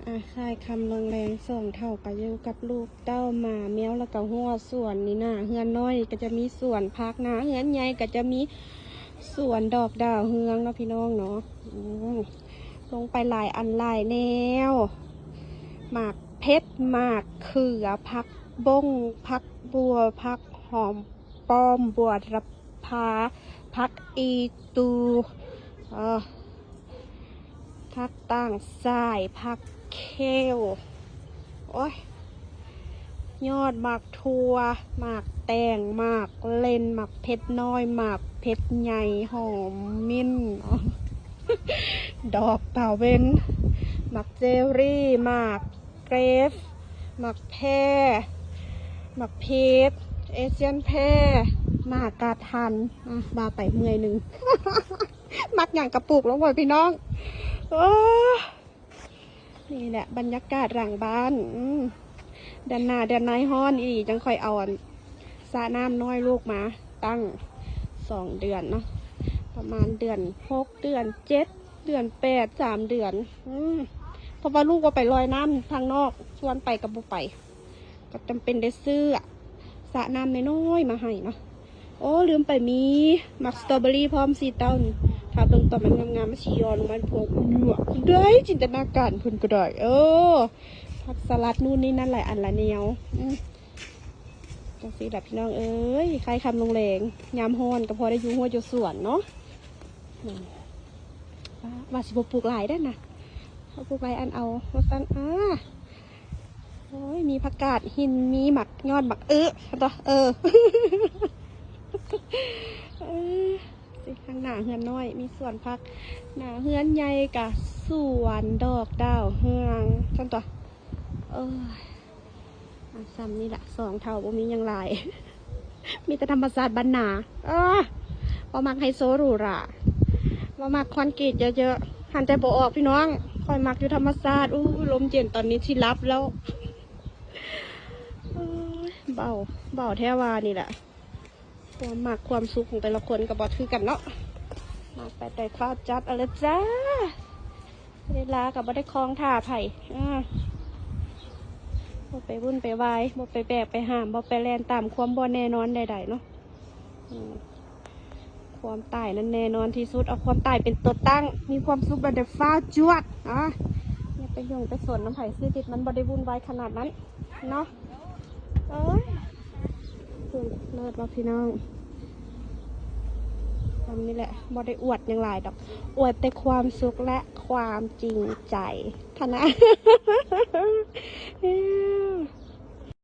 ອ່າ ຄ້າຍຄ່ຳແລງໆ ສອງເຖົ້າກໍຢູ່ກັບລູກເຕົ້າ ໝາ ແມວ ແລ້ວກໍຮົ້ວສວນ. ນີ້ໜ້າເຮືອນນ້ອຍກໍຈະມີສວນຜັກ, ໜ້າເຮືອນໃຫຍ່ກໍຈະມີສວນດອກດາວເຮືອງເນາະ ພີ່ນ້ອງເນາະ. ອືມ ລົງໄປຫຼາຍອັນຫຼາຍແນວ ໝາກເຜັດ ໝາກເຂືອ ຜັກບົ້ງ ຜັກບົ່ວ ຜັກຫອມປ້ອມ ບົວລະພາ ຜັກອີຕູ ເອີ ຜັກຕ່າງຊາຍ ຜັກແຂ້ວ ໂອ້ຍ ຍອດໝາກຖົ່ວ ໝາກແຕງ ໝາກເລັ່ນ ໝາກເຜັດນ້ອຍ ໝາກເຜັດໃຫຍ່ ຫອມມິ້ນ ດອກຕາເວັນ ໝາກເຈລຣີ ໝາກເກຣບ ໝາກແພ ໝາກເພັດ ເອຊຽນແພ ໝາກກາດທັນ. ອ່ະ ວ່າໄປເມື່ອຍໜຶ່ງ ມັກຫຍັງກະປູກລົງໄວ້ ພີ່ນ້ອງ. ໂອ້ ນີ້ແຫຼະບັນຍາກາດຫຼັງບ້ານ. ອືມ ເດືອນໜ້າເດືອນໃນຮ້ອນອີ່ຫຼີ ຈັ່ງຄ່ອຍເອົາອັນ ສະນ້ຳນ້ອຍລູກມາຕັ້ງ ສອງເດືອນເນາະ ປະມານເດືອນຫົກ ເດືອນເຈັດ ເດືອນແປດ ສາມເດືອນ. ອືມ ເພາະວ່າລູກວ່າໄປລອຍນ້ຳທາງນອກ ຊວນໄປກໍບໍ່ໄປ ກໍຈຳເປັນໄດ້ຊື້ສະນ້ຳນ້ອຍໆມາໃຫ້ເນາະ. ໂອ້ ລືມໄປ ມີໝາກສະຕໍເບີຣີພ້ອມ ສີ່ເຕົ້ານີ້ ຖ້າເບິ່ງຕອນມັນງາມໆ ມັນຊິຢ່ອນລົງມາ ພວກເໜືອ ໄດ້ຈິນຕະນາການເພິ່ນກໍໄດ້. ເອີ ຜັກສະຫຼັດ ນູ້ນນີ້ນັ້ນ ຫຼາຍອັນຫຼາຍແນວ. ອືມ ຈັ່ງຊີ້ແຫຼະ ພີ່ນ້ອງເອີຍ ຄ້າຍຄ່ຳລົງແລງ ຍາມຮ້ອນກໍພໍໄດ້ຢູ່ຮົ້ວຢູ່ສວນເນາະ. ອືມ ວ່າ ວ່າຊິບໍ່ປູກຫຼາຍເດ້ນະ ເອົາປູກຫຼາຍອັນເອົາວ່າຊັ້ນ. ອ່າ ໂອ້ຍ ມີຜັກກາດຫີນ ມີໝາກຍອດໝາກອຶ ເຫັນບໍ່? ເອີ ເອີ ທາງໜ້າເຮືອນນ້ອຍມີສວນຜັກ ໜ້າເຮືອນໃຫຍ່ກະສວນດອກດາວເຮືອງຊັ້ນຕົວະ. ເອີຍ ອ່ະ ສ່ຳນີ້ລະ ສອງເຖົ້າບໍ່ມີຫຍັງຫຼາຍ ມີແຕ່ທຳມະຊາດບ້ານນາ. ເອີ ບໍ່ມັກໄຮໂຊຫຼູຫຼາ ບໍ່ມັກຄອນກຣີດເຍີະໆ ຫັນແຕ່ບໍ່ອອກ ພີ່ນ້ອງ. ຂ້ອຍມັກຢູ່ທຳມະຊາດ. ອູ້ຍ ລົມເຢັນ ຕອນນີ້ຊິຫຼັບແລ້ວ. ໂອ້ຍ ເບົາ ເບົາແທ້ວ່ານີ້ລະ. ຄວາມມັກຄວາມສຸກຂອງແຕ່ລະຄົນກໍບໍ່ຄືກັນເນາະ. ມັກແບບໃດຟ້າວຈັດເອົາເລີຍຈ້າ. ເວລາກໍບໍ່ໄດ້ຄອງຖ້າໃຜ ເອີ ບໍ່ໄປວຸ່ນໄປວາຍ ບໍ່ໄປແບກໄປຫາມ ບໍ່ໄປແລ່ນຕາມຄວາມບໍ່ແນ່ນອນໃດໆເນາະ. ອືມ ຄວາມຕາຍນັ້ນແນ່ນອນທີ່ສຸດ ເອົາຄວາມຕາຍເປັນຕົວຕັ້ງ. ມີຄວາມສຸກແບບໃດຟ້າວຈວດ ອ່າ ຢ່າໄປຫຍຸ້ງໄປສົນນຳໃຜ ຊີວິດມັນບໍ່ໄດ້ວຸ່ນວາຍຂະໜາດນັ້ນເນາະ. ເອີຍ ເລີດວ່າພີ່ນ້ອງ. ສ່ຳນີ້ແຫຼະ ບໍ່ໄດ້ອວດຫຍັງຫຼາຍດອກ ອວດແຕ່ຄວາມສຸກ ແລະ ຄວາມຈິງໃຈເທົ່ານັ້ນ.